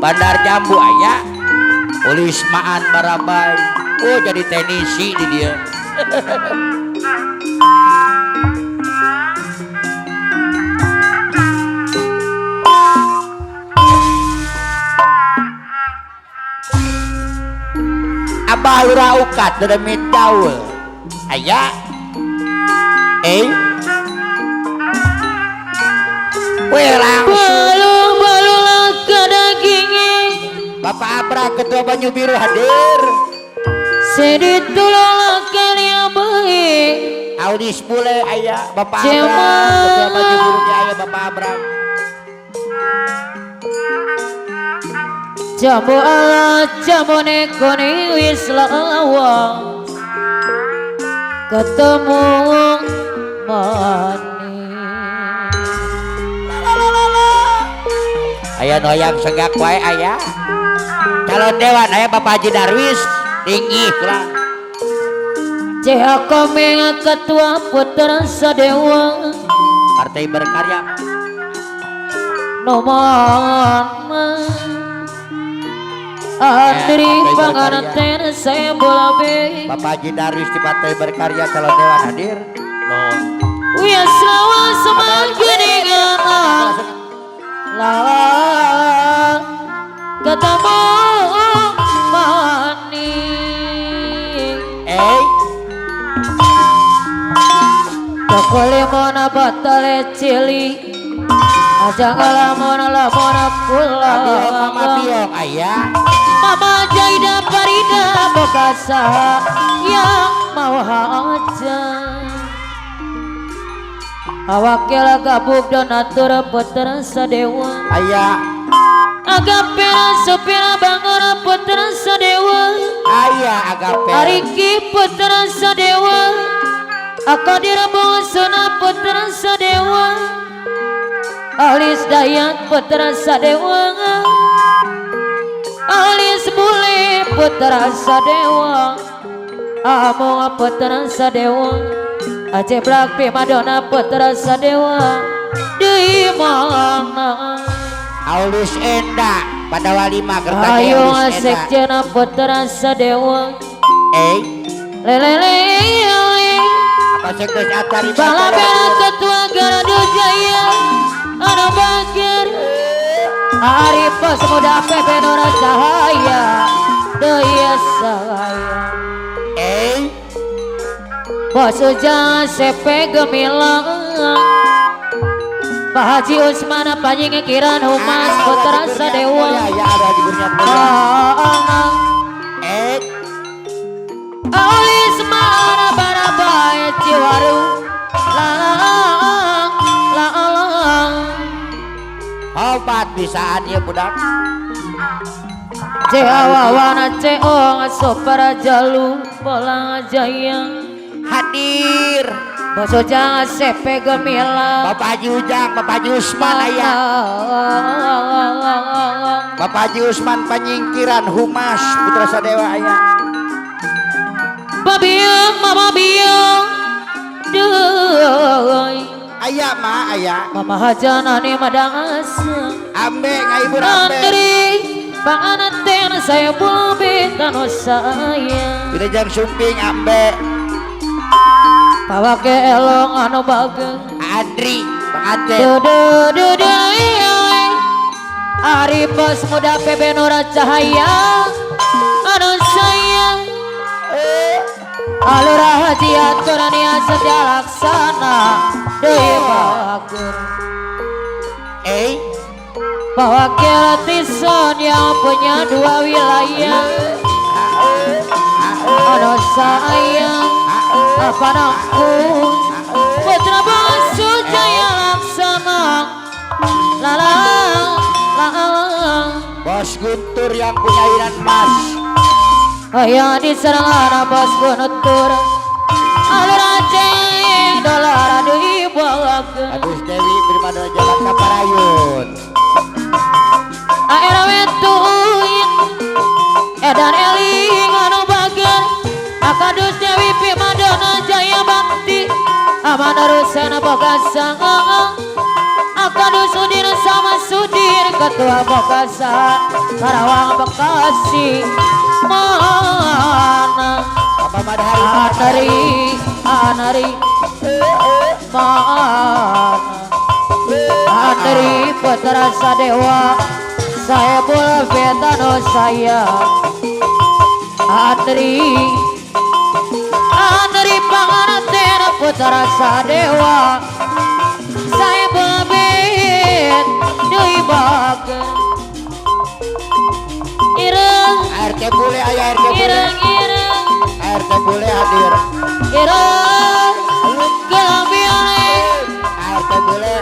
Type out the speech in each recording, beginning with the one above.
Bandar Jambu aya. Polis Maan Barabai. Oh jadi teknisi di dia. Abah Lurah Ukat dedemit gaul. Aya. Weh langsung. Balu-balulah ke dagingnya. Bapak Abra Ketua Banyu Biru hadir. Sedih tolonglah kalian baik. Audis bule aya Bapak Abra Ketua Banyu Biru aya Bapak Abra. Jambu ala jambu nekoni wis lawang ketemu mani. Aya noyang senggak wae aya. Calon dewan aya Bapak Haji Darwis tinggi lah. CH Komeng Ketua Putra Sadewa Partai Berkarya. Nomor Andri Panganten saya bola. Bapak Haji Darwis di Partai Berkarya calon dewan hadir. No. Wis lawas semakin lah ketemu mani. Toko limona batale cili aja ngalamon lamon pulang. Mama Biong ayah. Mama Jaida Farida Bokasa yang mau aja. Awakil gabuk donatur putra sadewa. Ayah. Agapera supira bangor putra sadewa. Ayah agape. Ariki putra sadewa. Akadir bosona putra sadewa. Alis Dayat putra sadewa. Alis bule putra sadewa. Among putra sadewa. Aceh Blak Madonna putra sadewa. Di mana? Aulus Enda pada walima Kertajaya. Ayo sekjena putra sadewa. Lelele. Apa sekdes Atari Balabela Ketua Gardu Jaya Anu Bakir Arif Bos Muda PP Nura Cahaya Daya Saya. Bos Ujang CP Gemilang Pak Haji Usman Panyingkiran Humas Putra Sadewa. Aulis mana barabai Ciwaru lang lang. Obat bisaan ya budak. Cewawana ceong sopara jalu bolang jaya. Hadir. Bos Ujang CP Gemilang. Bapak Haji Ujang, Bapak Haji Usman ayah. Bapak Haji Usman Panyingkiran Humas Putra Sadewa ayah. Babiung mama biung doi. Ayah ma ayah. Mama hajanani madang asem. Ambe ngaibur ambe. Andri panganten saya bobe tano saya. Wilujeng sumping ambe. Pawake elong anu bageng. Andri pengantin. Dudu Ari Bos Muda PB Nura Cahaya anu sayang. Alura Haji Aturania Setia Laksana Dewi Bagus. Pawake Tison yang punya dua wilayah anu sayang. Apa nangku Putra Bangsu Jaya Laksana lalang lalang. Bos Guntur yang punya iran emas. Ayah diserang Bos Guntur. Alur Aceh dolar deui bawakeun. Agus Dewi Primadona Jalan Kaparayun. ARW tuin Edan Eling anu bager. Akadus Dewi Primadona Jaya Bakti. Aman Rusena boga sangang. Akadus Sudir sama Sudir Ketua ketua Bokasa Karawang Bekasi mana Anari Anari mana Anari Putra Sadewa saya boleh betano saya Anari Anari panganten Putra Sadewa saya bebet deui bager ireng RT bule aya RT bule ireng ireng RT bule hadir ireng gelabiane RT bule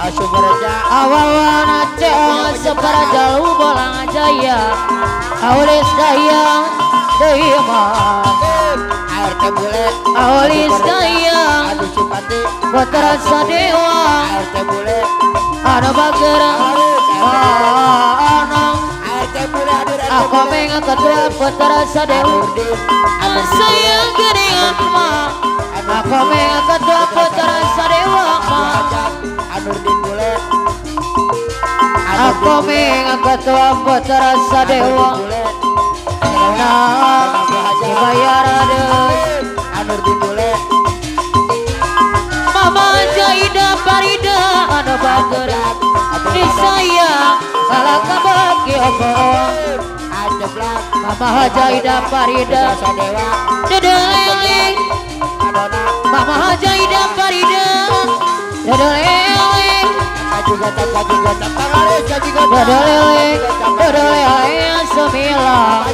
Sumberja awawana ceong Sumberja Bolang Jaya Aulis Dayang deui mah RT bule Aulis Dayang Aduh Cipati Putra Sadewa RT bule anu bager anang RT bule hadir aku meng ketua Putra Sadewa sayang geuningan mah aku meng ketua Putra Sadewa mah Anurdin bule aku meng ketua Putra Sadewa nah dibayar deui Anurdin bule Mama Jaida Farida anu bager di saya salah kabagi obong Mama Jaida Farida Sadewa dedeleling Mama Jaida Farida dedeleling dedeleling dedeleling sembilan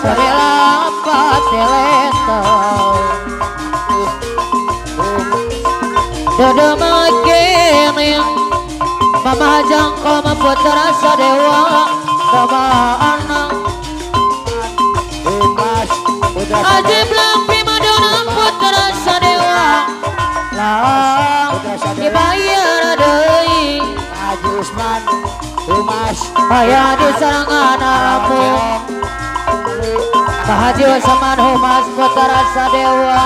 sembilan empat teleto dede makin Mama jangkau Putra Sadewa Mama anak Ajib Primadona Putra Sadewa lah dibayar deui Haji Usman Humas aya di sarangan aku Pak Haji Usman Humas Putra Sadewa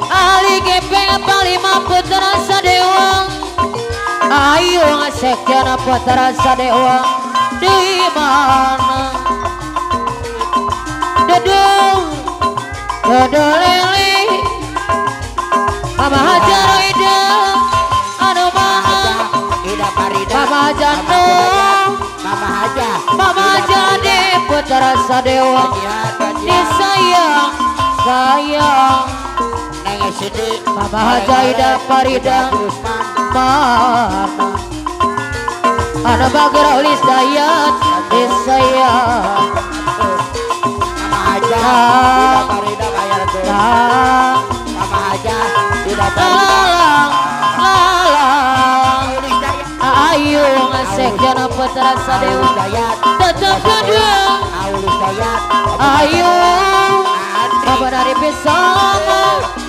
Ali Gepeng Palima Putra Sadewa ayo ngasekjana Putra Sadewa di mana Dedung Dedolele Mama Hajar Ida anu mana Ida Farida Mama Jando Mama Haja Mama Jade Putra Sadewa di sayang sayang Neng Sidi Mama Haja Ida Farida mana anu bager Aulis Dayat di sayang Mama Haja Ida Farida bayar tuh Mama Haja Ida Farida lalang lalang ayo ngasekjana Putra Sadewa tetep gedung Aulis Dayat ayo kabar dari pisang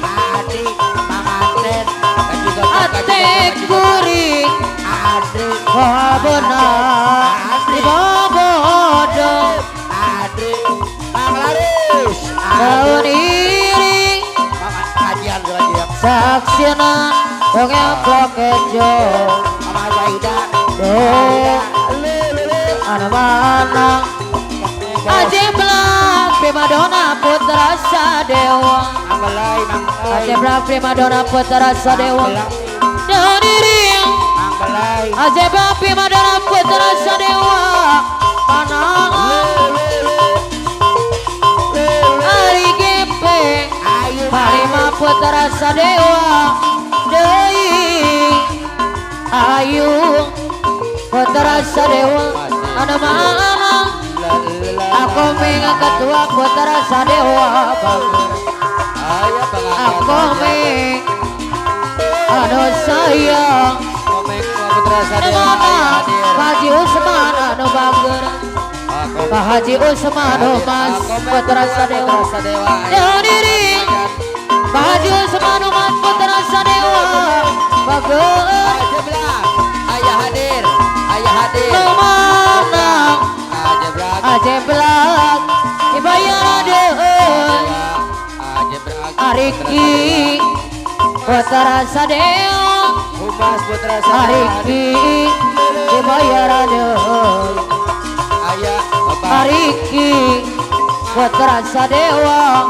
Adi Manganten ate kuring Adri wabona di bobodo Adri Manglaris daun iring kajian kajian saksina dongeng kejo Mama Zaida anu mana Ajeblak Primadona Putra Sadewa Ajeblak Primadona Putra Sadewa daun iring Ajeblak Primadona Putra Sadewa mana Ari Gepeng Palima Putra Sadewa deui ayu Putra Sadewa anu mana aku meng ketua Putra Sadewa aku meng anu sayang mana Haji Usman anu bager Pak Haji Usman Humas Putra Sadewa daun iring Pak Haji Usman Humas Putra Sadewa bager ayah hadir ayah hadir mana Ajeblak dibayar deui Ariki Putra Sadewa Humas Putra Sadewa Ariki dibayar Putra Sadewa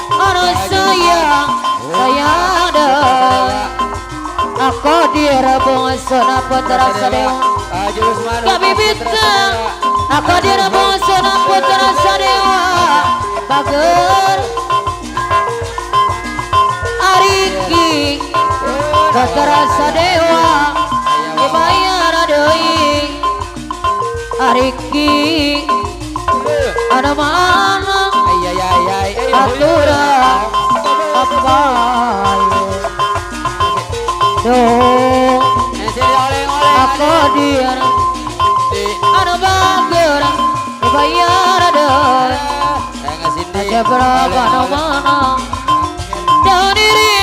anu sayang sayang deui aku direbungsuna Putra Sadewa kabibitang aku direbungsuna Putra Sadewa bager Ariki Putra Sadewa dibayar deui Ariki anu mana atura apa duh aku dir anu bager dibayar deui berapa anu mana jauh diri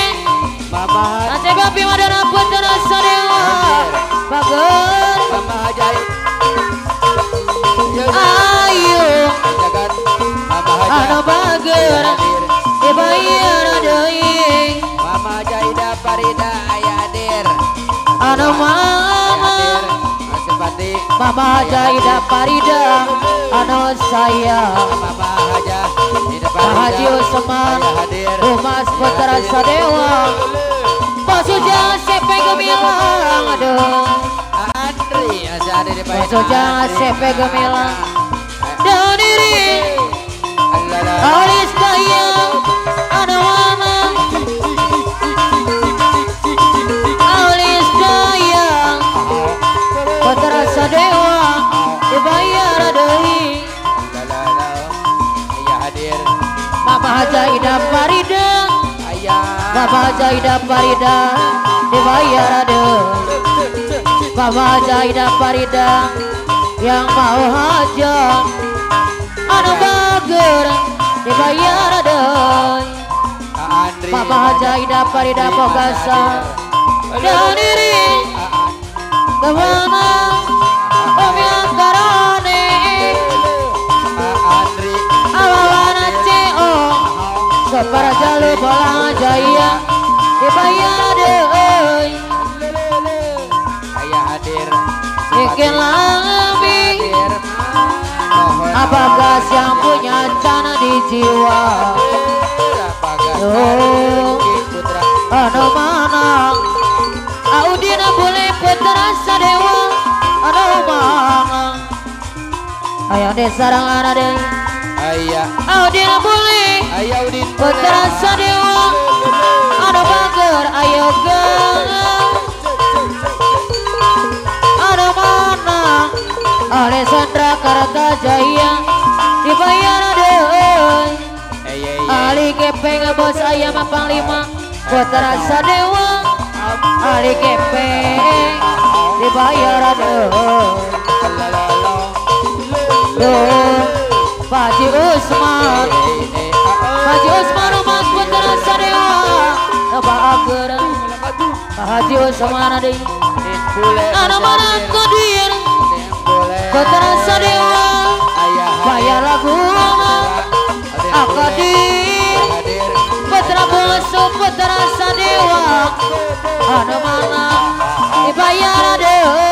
Aceh Bapi Madana Putra Sadewa bager ayo anu bager dibayar deui Mama Jaida Farida aya hadir anu mama Mama Jaida Farida anu sayang Mama Haja Pak Haji Usman Umas Putra Sadewa Pak Sujang CP Gemilang aduh Andri Pak Sujang CP Gemilang daun diri Alis Dayang anu mama Alis Dayang Putra Sadewa dibayar deui Mama Haja Ida Farida Mama Haja Ida Farida dibayar deui Mama Haja Ida Farida yang mau hajat anu bager dibayar deui Mama Haja Ida Farida bogasa dan diri kemana Umi Angkarane awawana CO Separa jalu bolang jaya dibayar deui bikin lami Abagas yang punya cana di jiwa oh, anu mana Audina boleh Putra Sadewa anu mana ayo desarang ana deui Audina boleh Putra Sadewa anu bager ayo gang anu mana Alessandra Kartajaya dibayar deui Ali Gepeng bos ayam panglima Putra Sadewa Ali Gepeng dibayar deui Pak Haji Usman Pak Haji Usman Umas Putra Sadewa bager Pak Haji Usman deui anu mana kodir Putra Sadewa bayar lagu Akadir Putra Bungsu Putra Sadewa anu mana dibayar deui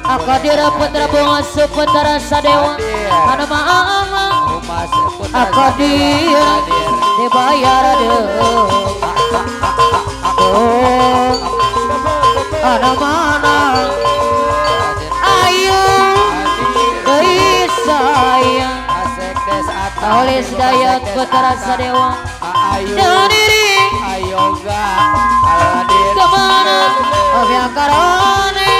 Akadir Putra Bungsu Putra Sadewa anu mana Akadir dibayar deui anu mana ayo deui sayang Aulis Dayat Putra Sadewa dan diri kemana Obi Angkarane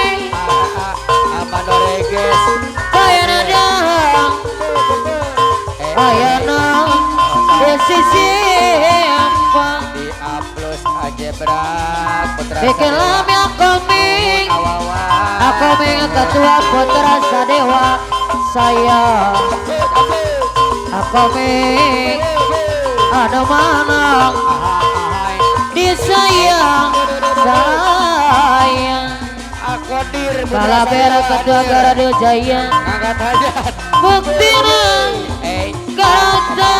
Kayana dahang Ayana di sisi apa bikin lami akoming akoming ketua Putra Sadewa sayang akoming anu mana disayang sayang Kalabera ketua Gardu Jaya buktina kata.